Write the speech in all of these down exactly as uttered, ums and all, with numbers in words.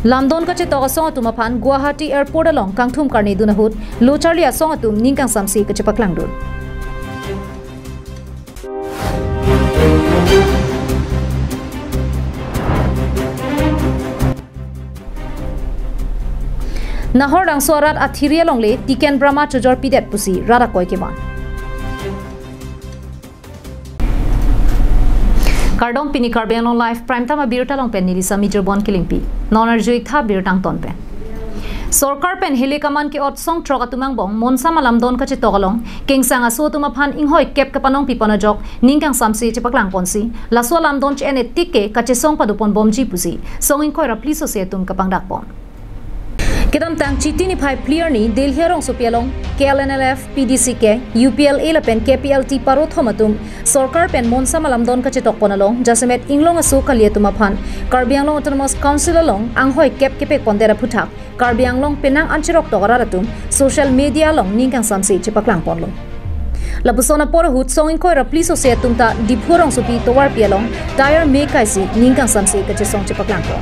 Lamdon kachetok asong atum aphan Guwahati Airport along kangthum karne dun ahut lo charli asong atum ning kangsamse kachepaklangdun. Nahor Langso arat athiri alongle Tiken Brahma chojor pidet pusi rat akoi kevan. Kardom, pini Karbi Anglong Live Prime Time abirta along pen neli Sami Jorbon Kilingpi. Non arjuik tha birta angton pen. Sorkar pen hile kaman ke-ot song throk atum angbong Monsam alamdon kachetok along kengsang aso atum aphan inghoi kep kapanong pipon ajok ning kangsamse chepaklangponsi, laso alamdon che-en etik ke kachesong padopon bomji pusi song ingkoi ra phli sose atum kapangdakpon. Kedamtang Chiti niphai phli arni Delhi arongsopi along K L N L F, P D C K, U P L A lapen K P L T paro thom atum sorkar pen Monsam alamdon kachetokpon along jasemet inglong aso kali atum aphan Karbi Anglong Autonomous Council along anghoi kep kepekpondet aphuthak Karbi Anglong penang anchirok tok arat atum social media along ning kangsamse chepaklangponlo. Lapuson apor ahut song ingkoi ra phli sose atum ta Diphu arongsopi tovarpi along tyre me kaisi ning kangsamse kachesong chepaklangpon.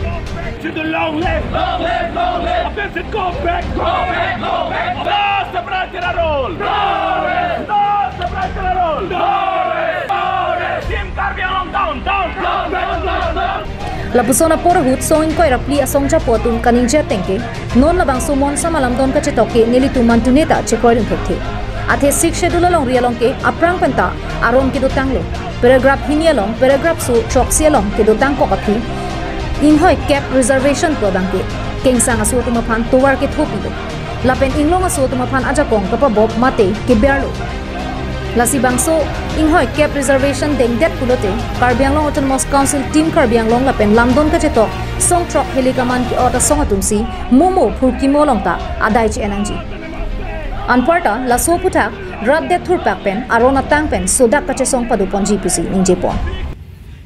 To the long live! Long live, long live! Offensive, go back, go back, go back! Stop the right to the roll! Stop the right to the roll! Team Karbi Anglong down, down, down, down, down, down! Lapuson apor ahut song ingkoi ra phli asong japo atum kaningje ateng ke, non labangso Monsam alamdon kachetok ke nelitum mantune ta chekroidun thekthe. Athe Sixth Schedule alongri along ke aphrang penta aron kedotanglo. Paragraph hini along, paragraph so throksi along kedotang kok aphi inghoi kep reservation pu abang ke kengsang aso atum aphan tovar kethopilo. Lapen inglong aso atum aphan ajakong kapabop mate keberlo. Lasi bangso inghoi kep reservation dengdet pulote Karbi Anglong Autonomous Council Team Karbi Anglong lapen lamdon kachetok song throk hile kaman ke-ot asong atumsi momo phurkimo along ta adai che-en nangji. Anparta laso aphuthak rat det thurpak pen aron atang pen sodak kachesong padoponji pusi ningjepon.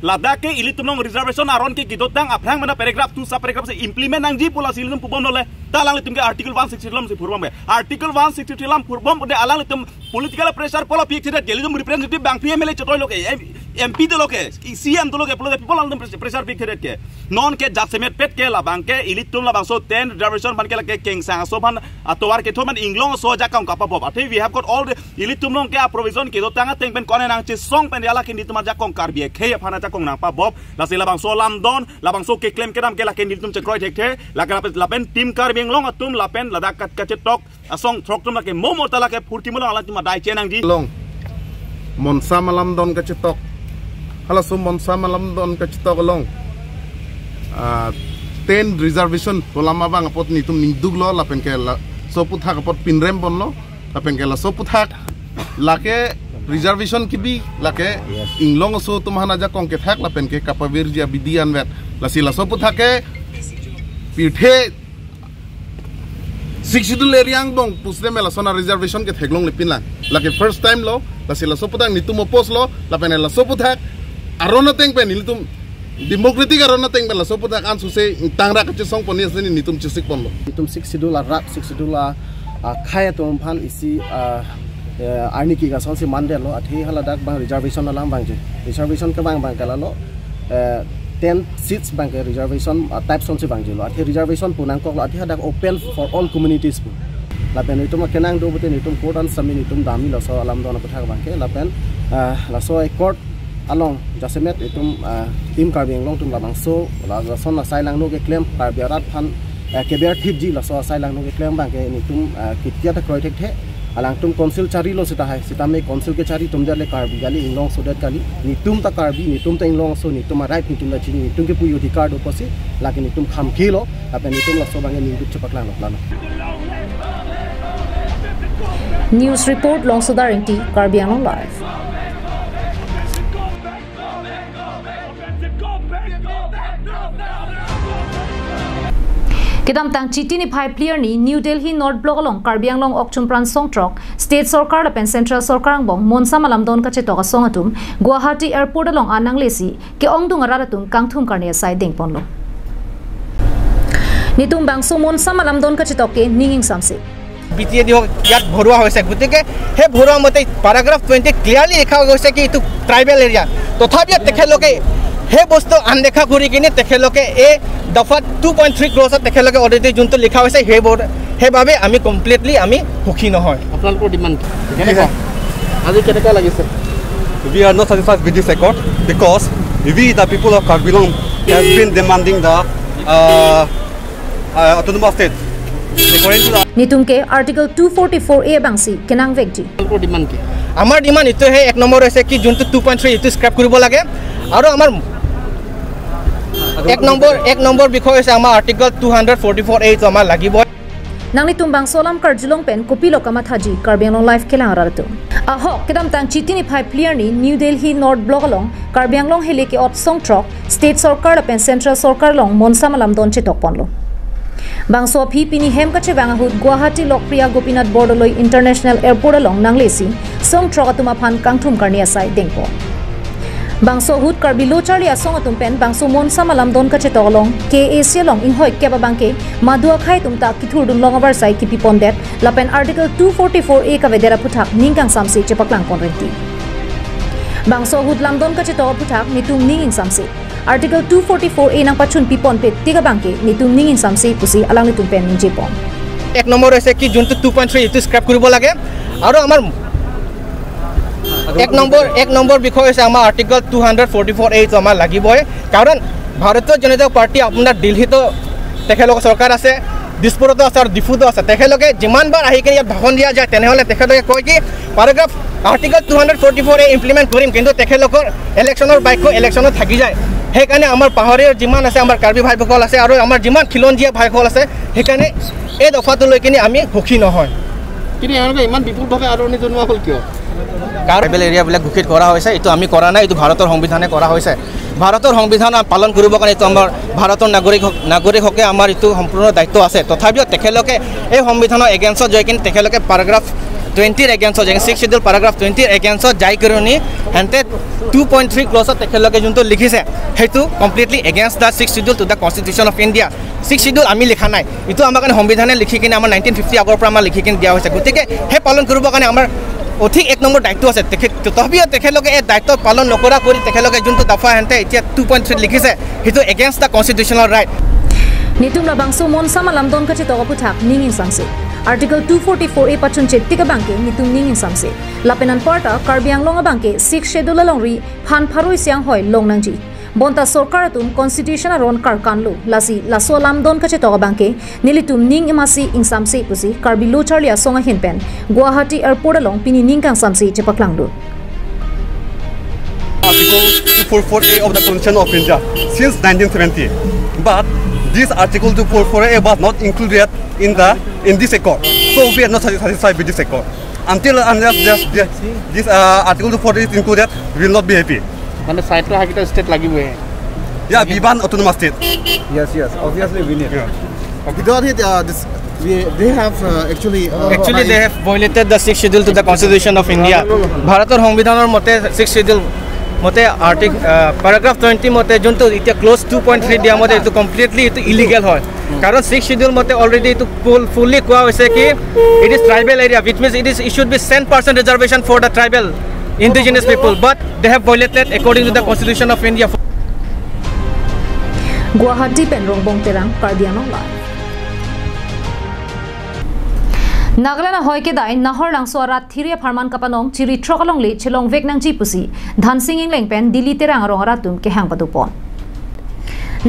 Ladak ke ilitum along reservation aron ke kedotang aphrang mena paragraph two sub paragraph si implement nangji pu lasi ilitum pubomlole. Ta alanglitum ke Article one sixty-three alamsi phurbom ke. Article one sixty-three alam phurbom pulote alanglitum political pressure pulo pi-ik thedet ke, ilitum representative bangphli M L A chetoilo ke, M-, M P dolo ke, C M dolo ke, pulote people alanglitum pres-, pressure pi-ik thedet ke. Non ke jasemetpet ke labang ke ilitum labangso ten reservation aphan ke lake kengsang aso aphan atovar kethom an inglong aso ajakong kapabop. Athe we have got all the ilitum along ke a provision kedotang ateng pen ko-an nangchesong pen ya lake nelitum ajakong Karbi akhei aphan ajakong nangpabop. Lasi labangso lamdon, labangso keklem kedam ke lake nelitum chekroi thekthe, lake lapen, lapen Team Karbi Anglong atum lapen ladak kat kachetok asong throk atum lake momo ta lake phurkimo along alanglitum adai che-en nangji. Along Monsam alamdon kachetok. Halaso Monsam alamdon kachetok along, ah, ten reservation pu alam abang apot nelitum ningduklo lapen ke laso aphuthak apot pinremponlo lapen ke laso aphuthak lake reservation kebi lake inglong aso atum aphan ajakong kethak lapen ke kapavirji abidi anvet. Lasi laso aphuthak ke pirthe Sixth Schedule area angbong pusitame lason a-reservation ketheklongle pinlang. Lake first time lo, lasi laso aphuthak nelitum oppose lo, lapen laso aphuthak aron ateng pen nelitum democratic aron ateng pen laso aphuthak ansose tangrak kachesongpon ni aseni nelitum chesikponlo. Nelitum Sixth Schedule arat, Sixth Schedule a, akhei atum aphan isi, ah, eh, arni ke-ik asonsi mandetlo, athe haladak abang reservation alam vangji. Reservation kevang abang ke lalo, eh, ten seats abang ke reservation, ah, type asonsi vangjilo. Athe reservation pu nangkoklo, athe hadak open for all communities pu. Lapen nelitum akenang do pute nelitum court an sami nelitum damji laso alamdon aphuthak abang ke. Lapen, ah, laso a-court along jasemet itum, ah, Team Karbi Anglong atum labangso, la-, lason asai langno keklem, Karbi arat aphan, eh, keber thipji laso asai langno keklem abang ke nelitum, ah, kitia ta kroi thekthe. Alangtum council charilo seta hai, sitame council kechari atum det le Karbi kali, inglong aso det kali, nelitum ta Karbi, nelitum ta inglong aso, nelitum a-right nelitum ta chini, nelitum kepu adhikar do pusi, lake nelitum kham kilo, lapen nelitum laso abang ke ningduk chepaklanglo plano. News report, Longsodar Ingti, Karbi Anglong Live. Kedamtang Chiti niphai phli arni New Delhi North Block along Karbi Anglong Okchumpran song throk, State Sorkar lapen Central Sorkar angbong Monsam alamdon kachetok asong atum Guwahati Airport along an nanglesi ke-ongdung arat atum kangthum karne asai dengponlo. Nelitum bangso Monsam alamdon kachetok ke ning ingsamse. B T A D হওক, ইয়াত ভৰোৱা হৈছে। গতিকে সেই ভৰোৱা মতে paragraph twenty clearly লিখা গৈছে কি এইটো ট্ৰাইবেল এৰিয়া। তথাপিও তেখেতলোকে সেই বস্তু আনদেখা কৰি কিনে তেখেতলোকে এই দফা টু পইণ্ট থ্ৰী ক্লজত তেখেতলোকে অলৰেডি যোনটো লিখা হৈছে, সেইবোৰ, সেইবাবে আমি কমপ্লিটলি আমি সুখী নহয়। আপোনালোকৰ ডিমাণ্ড কি? কেনেকুৱা? আজি কেনেকুৱা লাগিছে? We are not satisfied with this accord because we, the people of Karbi Anglong, have been demanding the uh, uh, autonomous state. According to the Netum ke Article two forty-four A abangsi kenangvekji. আপোনালোকৰ ডিমাণ্ড কি? আমাৰ ডিমাণ্ড এইটোহে, এক নম্বৰ হৈছে কি যোনটো two point three এইটো স্ক্ৰেপ কৰিব লাগে, আৰু আমাৰ এক নম্বৰ, এক নম্বৰ বিষয় হৈছে আমাৰ article two hundred forty four A এইটো আমাৰ লাগিবই। Nanglitum bangso alam karjulong pen kopilo kamathaji, Karbi Anglong Live kelang arat atum. Ahok kedamtang Chiti niphai phli arni New Delhi North Block along Karbi Anglong hile ke-ot song throk State Sorkar lapen Central Sorkar along monsam alamdon chetokponlo. Bangso aphi pini hem kachevang ahut Guwahati Lokpriya Gopinath Bordoloi International Airport along nanglesi song throk atum aphan kangthum karni asai dengpon. Bangso ahut Karbi Lo Charli Asong atum pen bangso monsam alamdon kachetok along K A C along inghoi kep abangke madu akhei atum ta kithurdun long avarsai kipipondet lapen Article two forty-four A kavedet aphuthak ning kangsamse chepaklangpon rinti. Bangso ahut lamdon kachetok aphuthak netum ning ingsamse. Article two forty-four A nangpachunpiponpe tik abangke netum ning ingsamse pusi alanglitum pen ningjepon. এক নম্বৰ হৈছে কি যোনটো two point three এইটো স্ক্ৰেপ কৰিব লাগে, আৰু আমাৰ এক নম্বৰ, এক নম্বৰ বিষয় হৈছে আমাৰ article two hundred forty four A এইটো আমাৰ লাগিবই, কাৰণ ভাৰতীয় জনতা পাৰ্টি আপোনাৰ দিল্লীতো তেখেতলোকৰ চৰকাৰ আছে, দিছপুৰতো আছে আৰু ডিফুতো আছে। তেখেতলোকে যিমানবাৰ আহি কিনে ইয়াত ভাষণ দিয়া যায়, তেনেহ'লে তেখেতলোকে কয় কি paragraph article two hundred forty four A implement কৰিম, কিন্তু তেখেতলোকৰ ইলেকশ্যনৰ বাক্য ইলেকশ্যনত থাকি যায়। সেইকাৰণে আমাৰ পাহাৰীয়া যিমান আছে, আমাৰ কাৰ্বি ভাইসকল আছে আৰু আমাৰ যিমান খিলঞ্জীয়া ভাইসকল আছে, সেইকাৰণে এই দফাটো লৈ কিনে আমি সুখী নহয়। কিন্তু এওঁলোকে ইমান বিপুলভাৱে আদৰণি জনোৱা হ'ল কিয়? কাৰণ ট্ৰাইবেল এৰিয়াবিলাক ঘোষিত কৰা হৈছে, এইটো আমি কৰা নাই, এইটো ভাৰতৰ সংবিধানে কৰা হৈছে। ভাৰতৰ সংবিধান পালন কৰিবৰ কাৰণে এইটো আমাৰ ভাৰতৰ নাগৰিক, নাগৰিক হকে আমাৰ এইটো সম্পূৰ্ণ দায়িত্ব আছে। তথাপিও তেখেতলোকে এই সংবিধানৰ এগেইনষ্টত যাই কিনে তেখেতলোকে পেৰাগ্ৰাফ টুৱেণ্টিৰ এগেইনষ্টত যাই, ছিক্স শ্বিডিউল পেৰাগ্ৰাফ টুৱেণ্টিৰ এগেইনষ্টত যাই কৰি নি সিহঁতে টু পইণ্ট থ্ৰী ক্লজত তেখেতলোকে যোনটো লিখিছে, সেইটো completely against the sixth schedule to the Constitution of India। Six schedule আমি লিখা নাই, এইটো আমাৰ কাৰণে সংবিধানে লিখি কিনে, আমাৰ নাইনটিন ফিফটি আগৰ পৰা আমাৰ লিখি কিনে দিয়া হৈছে। গতিকে সেই পালন কৰিবৰ কাৰণে আমাৰ অধিক এক নম্বৰ দায়িত্ব আছে। তেখেত, তথাপিও তেখেতলোকে এই দায়িত্ব পালন নকৰা কৰি তেখেতলোকে যোনটো দফা সিহঁতে এতিয়া টু পইণ্ট থ্ৰী লিখিছে, সেইটো against the constitutional right। Netum labangso monsam alamdon kachetok aphuthak ning ingsamse. Article two forty-four A pachunche tik abangke netum ning ingsamse. Lapen anparta Karbi Anglong abangke sixth schedule alongri phan pharo isi anghoi long nangji. Bonta sorkar atum constitution aron karkanlo, lasi laso alamdon kachetok abangke nelitum ning imasi ingsamse pusi Karbi Lo Charli Asong ahin pen Guwahati Airport along pini ning kangsamse chepaklangdun. Article two forty-four A of the Constitution of India since nineteen seventy. But this Article two forty-four A was not included in the, in this accord. So we are not satisfied with this accord. Until unless this, this, this, uh, Article two forty is included, we will not be happy. মানে চাৰিটা হাকিটা ষ্টেট লাগিবই। Yeah, we want autonomous state. Yes, yes, obviously we need. Yeah. Without it, uh, this, we, they have, uh, actually, uh, Actually, they have violated the sixth schedule to the Constitution of India. ভাৰতৰ সংবিধানৰ মতে six schedule মতে আৰ্টিক, আহ, paragraph twenty মতে যোনটো এতিয়া clause two point three দিয়া মতে এইটো কমপ্লিটলি এইটো ইলিগেল হয়। কাৰণ ছিক্স শ্বিডিউল মতে অলৰেডি এইটো ফুল, ফুল্লি কোৱা হৈছে কি it is tribal area, which means it is, it should be ten percent reservation for the tribal indigenous people, but they have violated according to the Constitution of India. Guwahati pen Rongbong Terang, Karbi Anglong Live. Nagaland ahoi kedai Nahor Langso arat thiri apharman kapanong chiri throk alongle chelongvek nangji pusi Dhansing Engleng pen Dili Terang arong arat atum kehang padopon.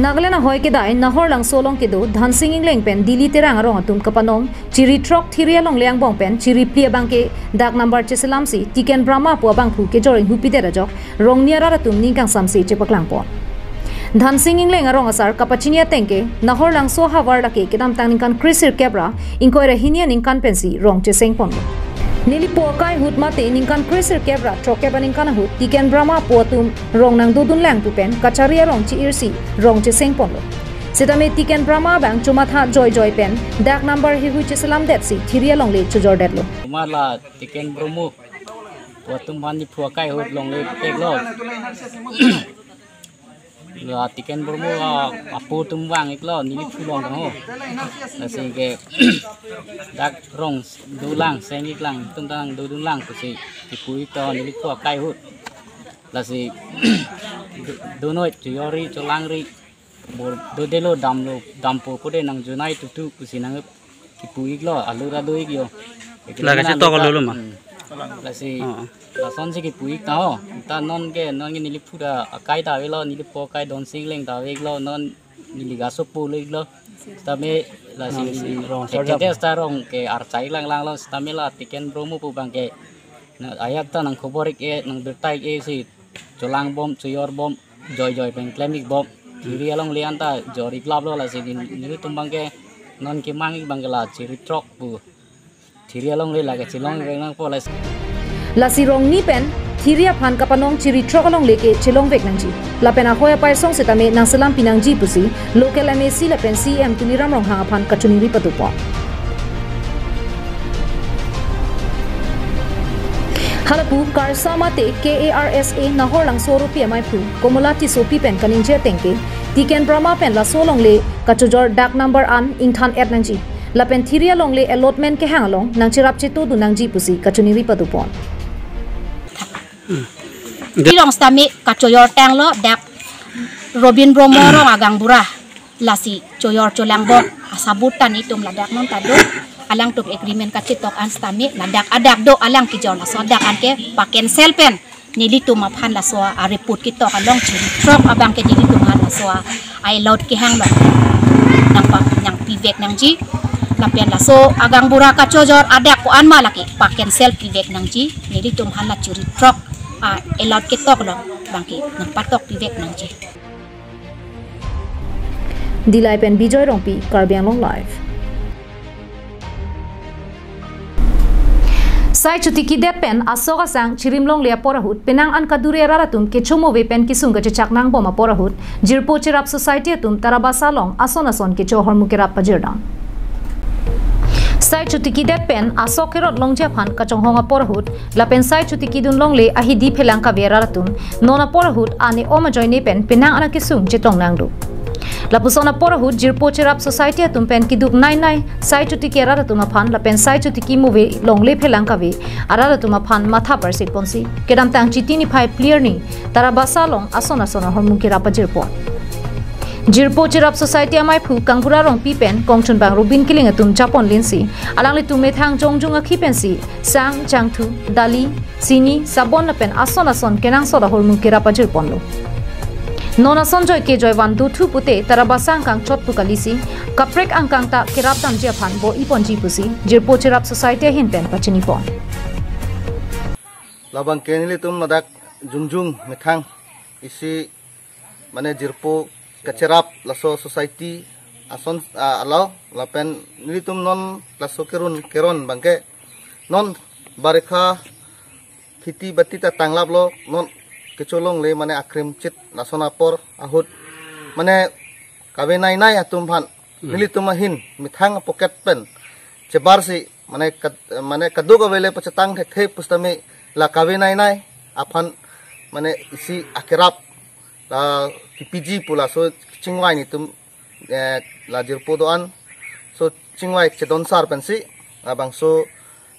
Nagaland ahoi kedai Nahor Langso along kedo Dhansing Engleng pen Dili Terang arong atum kapanong chiri throk thiri alongle angbong pen chiri phli abangke dak number cheselamsi Tiken Brahma pu abangphu kejor inghupidet ajok rongni arat atum ning kangsamse chepaklangpon. Dhansing Engleng arong asar kapachini ateng ke Nahor Langso ahavar lake kedamtang ningkan kre sirkep ra ingkoi ra hini aningkan pensi rong chesengponlo. Neli po akai ahut mate ningkan kre sirkep ra throkkep aningkan ahut Tiken Brahma pu atum rong nangdodunlang pu pen kachari arong chi-irsi rong chesengponlo. Setame Tiken Brahma abang chomatha joijoi pen dak number heihui cheselamdetsi thiri alongle chojordetlo. Mala Tiken Brahma pu atum aphan neli po akai ahut longle peklo. La Tiken Brahma a-, apo atum vang-iklo, neli phu longdam ho. Lasi ke dak rong dolang, seng-iklang, atum ta nangdodunlang pusi kipu-ik to neli po akai ahut. Lasi do-, donoi chojorri cholangri bor dodelo damlo dampo kode nang junai tutu pusi nang kipu iklo alura do ik yo. La kachetok alolo ma? Hmm. Lasi Oh. lasonsi kipu ik ta ho. Ta non ke non ke neli phu ta akai ta avelo, neli po akai Donsing Engleng ta ave iklo, non neli gaso po lo iklo. Sitame lasi Nang si rong ek sarjap. Kete sta rong ke archai lang lang lo sitame la Tiken Bromo pu abang ke. Na ajat ta nang khobor ik e, nang birta ik e si cholang bom, chojor bom, joi joi pen klem ik bom. Thiri alongle anta jor ik lap lo lasi neli, nelitum abang ke non kemang ik abang ke la chiri throk pu. Thiri alongle la kachelong ik nangpo lasi. Lasi rong ni pen thiri aphan kapanong chiri throk alongle ke chelong vek nangji. Lapen ahoi apai song sitame nangselam pi nangji pusi local M A C lapen C E M Tuliram Ronghang aphan kachiningri padopon. Halapu KARSA mate K A R S A Nahor Langso aropi amaiphu Komola Tissopi pen kaningje ateng ke Tiken Brahma pen laso alongle kachojor dak number an ingthan et nangji. Lapen thiri alongle allotment kehang along nangcherap chetodun nangji pusi kachiningri padopon. Thiri along sitame kachojor tanglo dak Robin Bromo arong agaonbura. Lasi chojor cholang bom asabut ta nelitum ladak non ta do. Alangtum agreement kachetok an sitame ladak adak do alang kejor laso adak an ke pa-cancel pen nelitum aphan laso a-report ketok along chiri throk abang ke nelitum aphan laso a-allot kehang lo. Nangpa, nangpi vek nangji. Lapen laso agaonbura kachojor adak ko-an ma lake pa-cancel pi vek nangji. Nelitum aphan la chiri throk a-allot ketok along abang ke nangpatok pi vek nangji. Dillai pen Bijoy Rongpi, Karbi Anglong Live. Sai chotiki det pen asok asang chirim longle apor ahut penang an kadure arat atum kecho move pen kesung kachechak nangbom apor ahut jirpo cherap society atum Tarabasa along ason ason kecho ahormu kerap pajirdam. Sai chotiki det pen asok kerot longji aphan kachonghong apor ahut lapen sai chotiki dun longle ahidi phelang kave arat atum non apor ahut ane om ajoine pen penang an akesung chetong nangdo. Lapuson apor ahut jirpo cherap society atum pen keduk nai nai sai chotiki arat atum aphan lapen sai chotiki move longle phelang kave arat atum aphan matha parsit ponsi kedamtang Chiti niphai phli arni Tarabasa along ason ason ahormu kerap pajirpon. Jirpo cherap society amaiphu Kangbura Rongpi pen kongchunbang Rubin Killing atum japon linsi alanglitum methang jongjung akhi pensi sang, jangthu, dali, chini, sabon lapen ason ason kenangsot ahormu kerap pajirponlo. Non ason joi kejoi van dothu pute Tarabasa angkang chot pu kalisi kaprek angkang ta kerap damji aphan bor-iponji pusi jirpo cherap society ahin pen pachinipon. Labang ke nelitum ladak jongjung methang isi mane jirpo kacherap laso society ason, ah, alo lapen nelitum non laso kerun keron abang ke non barikha kheti bati ta tanglap lo non kecho longle mane akrim chit lason apor ahut mane kave nai nai atum aphan Hmm. nelitum ahin methang pocket pen chebar si mane kad-, mane kaduk avele pachetang thekthe pusitame la kave nai nai aphan mane isi akerap la kipiji pu laso chingvai nelitum, eh, la jirpo do-an so chingvai chedon sar pensi labangso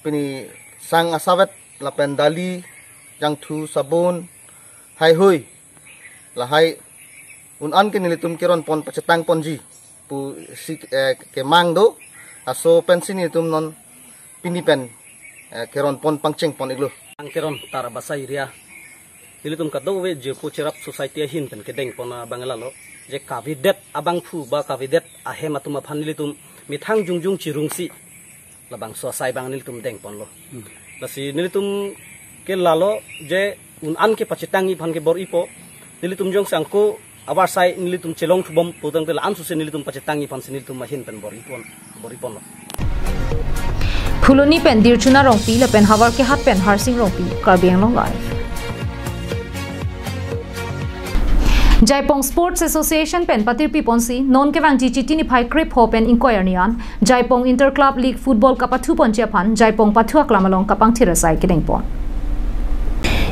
pini sang asavet lapen dali, jangthu, sabon, haihui lahai un-an ke nelitum keronpon pachetangponji pusi, eh, kemang do. Laso pensi nelitum non pini pen, eh, keronpon pangchengpon iklo. Ang keron Tarabasa area. Nelitum kadokave jirpo cherap society ahin pen kedengpon abang lalo. Je kavedet abangphu ba kavedet ahem atum aphan nelitum methang jongjung chirungsi labangso asai abang nelitum dengponlo. Hmm. Lasi nelitum ke lalo je un-an ke pachetangji aphan ke bor-ipo. Nelitum jongsi angko avarsai nelitum chelongthubom putangte la-an suse nelitum pachetangji aphansi nelitum ahin pen bor-ipon, bor-iponlo. Phuloni pen Dirchuna Rongpi lapen Howraghat pen Harsing Rongpi, Karbi Anglong Live. Jaipong Sports Association pen patirpiponsi non kevangji Chiti niphai krepho pen ingkoi arni an Jaipong Inter Club League Football kapathuponji aphan Jaipong pathu aklam along kapangthir asai kedengpon.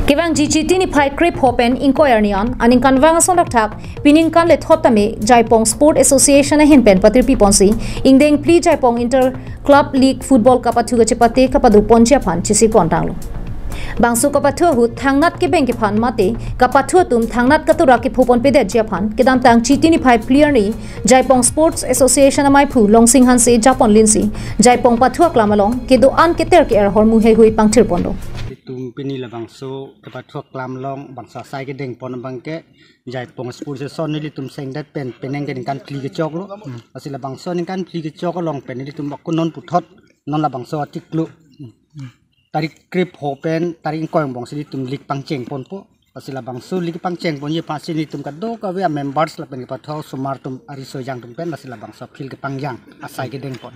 Kevangji Chiti niphai krepho pen ingkoi arni an aningkanvang ason thakthak piningkan lethot tame Jaipong Sport Association ahin pen patirpiponsi ingdeng phli Jaipong Inter Club League Football kapathu kachepate kapadoponji aphan chesik pontanglo. Bangso kapathu ahut thangnat kebeng kephan mate kapathu atum thangnat katura kepho ponpedetji aphan kedamtang Chiti niphai phli arni Jaipong Sports Association amaiphu Longsing Hanse japon linsi Jaipong pathu aklam along kedo-an keter ke-er ahormu heihui pangthir pondo. Itum pini labangso kapathu aklam along bangso asai kedeng pon abangke Jaipong Sports Association nelitum sengdet pen penang ke ningkan phli kechoklo. Lasi labangso ningkan phli kechok along pen nelitum ako non puthot non labangso atiklo tarik krepho pen tarik ingkoi angbong si nelitum league pangcheng ponpo. Lasi labangso league pangcheng ponji aphansi nelitum kadokave a-members lapen kepathu osomar atum ariso ejang atum pen lasi labangso field kepangjang asai kedeng pon.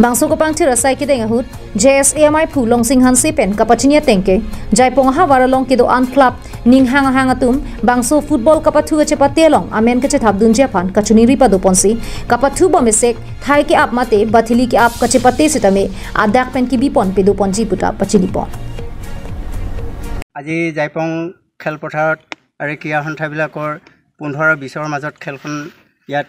Bangso kapangthir asai kedeng ahut J S A amaiphu Longsing Hanse pen kapachini ateng ke Jaipong ahavar along kedo-an club ninghang ahang atum bangso football kapathu kachepate along amen kachethapdunji aphan kachiningri pado ponsi kapathu bom esek thai ke-ap mate bathili ke-ap kachepate sitame adak pen kebi ponpedo ponji puta pachini pon. আজি জাইপং খেলপথাৰত আৰু ক্ৰীড়া সন্থাবিলাকৰ পোন্ধৰ বিছৰ মাজত খেলখন ইয়াত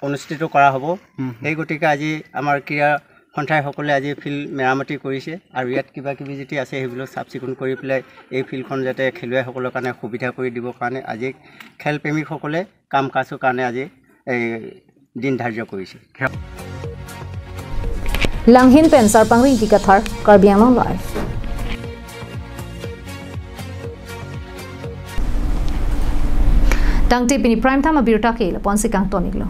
অনুষ্ঠিত কৰা হ'ব। হুম, হুম। সেই গতিকে আজি আমাৰ ক্ৰীড়া সন্থাই সকলোৱে আজি ফিল্ড মেৰামতি কৰিছে আৰু ইয়াত কিবা কিবি যদি আছে সেইবিলাক চাফ চিকুণ কৰি পেলাই এই ফিল্ডখন যাতে খেলুৱৈসকলৰ কাৰণে সুবিধা কৰি দিবৰ কাৰণে আজি খেলপ্ৰেমীসকলে কাম কাজৰ কাৰণে আজি এই দিন ধাৰ্য কৰিছে। Langhin pen Sarpang Ringki Kathar, Karbi Anglong Live. Tangte pini prime time abirta ke lapu-ansi kangton-iklo.